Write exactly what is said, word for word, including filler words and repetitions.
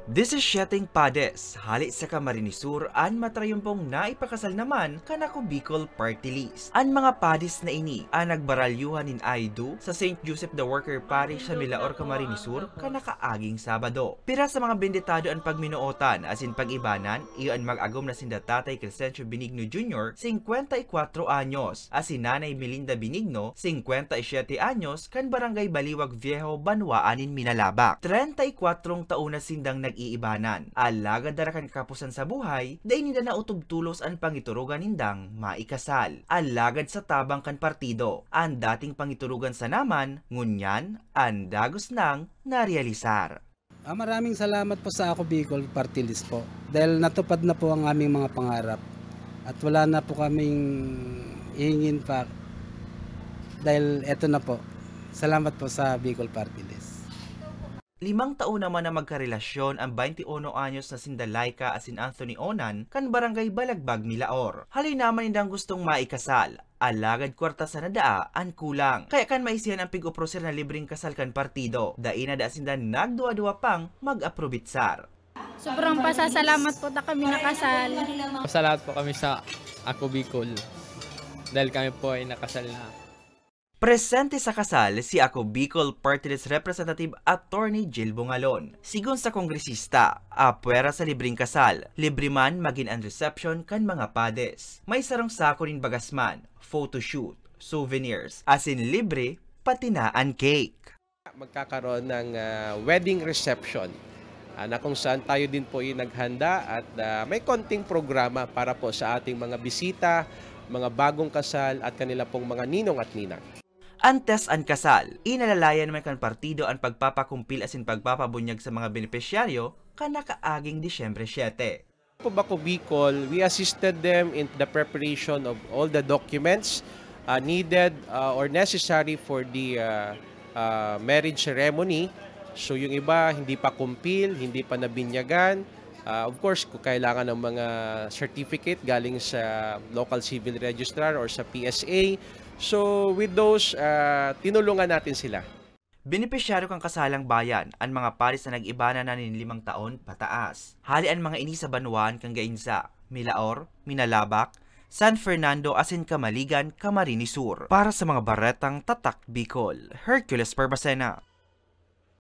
Disisiete Pades, hale sa Camarines Sur, an matrayumpong naipakasal naman kan Ako Bicol Party List. An mga pades na ini an nagbaralyuhan nin "I do" sa Saint Joseph the Worker Parish sa Milaor, Camarines Sur, kan nakaaging Sabado. Pira sa mga benditado an pagminootan asin pag-ibanan, iyo an mag-agom na sinda Tatay Crescencio Benigno Junior, singkwenta y kwatro anyos, asin Nanay Melinda Benigno, singkwenta y siyete anyos, kan Barangay Baliwag Viejo, banwaan nin Minalabac. Treinta y kwatro taon na sindang nag-iibanan. Alagad dara kan kataposan sa buhay, dai ninda naotob tolos an pangiturugan nindang maikasal. Alagad sa tabang kan partido, an dating pangiturugan sana man, ngunyan, an dagos nang narealisar. Ah, maraming salamat po sa Ako Bicol Party List po. Dahil natupad na po ang aming mga pangarap. At wala na po kaming hihingin pa. Dahil eto na po. Salamat po sa Bicol Party List. Limang taon naman na magkarelasyon an bainti uno anyos na sinda Laika asin Anthony Onan kan Barangay Balagbag, Milaor. Hale naman nindang gustong maikasal, alagad kwarta sana daa an kulang. Kaya kan maisihan an pig-oproser na libreng kasal kan partido, dai na daa sinda nagduwa-duwa pang mag-aprobitsar. Sobrang pasasalamat po ta kami nakasal. Pasalamat po kami sa Ako Bicol dahil kami po ay nakasal na. Presente sa kasal si Ako Bicol Party List Representative Attorney Jill Bungalon. Sigon sa kongresista, apwera sa libreng kasal, libre man magin an reception kan mga pades. May sarong sako nin bagasman, photoshoot, souvenirs, asin libre pati na an cake. Magkakaroon ng, ah, wedding reception, ah, na kung saan tayo din po ay naghanda at, ah, may konting programa para po sa ating mga bisita, mga bagong kasal at kanila pong mga ninong at ninang. Antes an kasal, inalalayan man kan partido an pagpapakumpil asin pagpapabunyag sa mga benepisyaryo kan nakaaging Disyembre siete. Po Ako Bicol, we assisted them in the preparation of all the documents, uh, needed, uh, or necessary for the, uh, uh, marriage ceremony. So, yung iba, hindi pa kumpil, hindi pa nabinyagan. Uh, of course, kung kailangan ng mga certificate galing sa local civil registrar or sa P S A. So, with those, uh, tinulungan natin sila. Benepisyaryo kan kasalang bayan an mga pades na nag-ibanan na nin limang taon pataas. Hale an mga ini sa banwaan kan Gainza, Milaor, Minalabac, San Fernando asin Camaligan, Camarines Sur. Para sa mga baretang Tatak Bicol, Hercules Barbacena.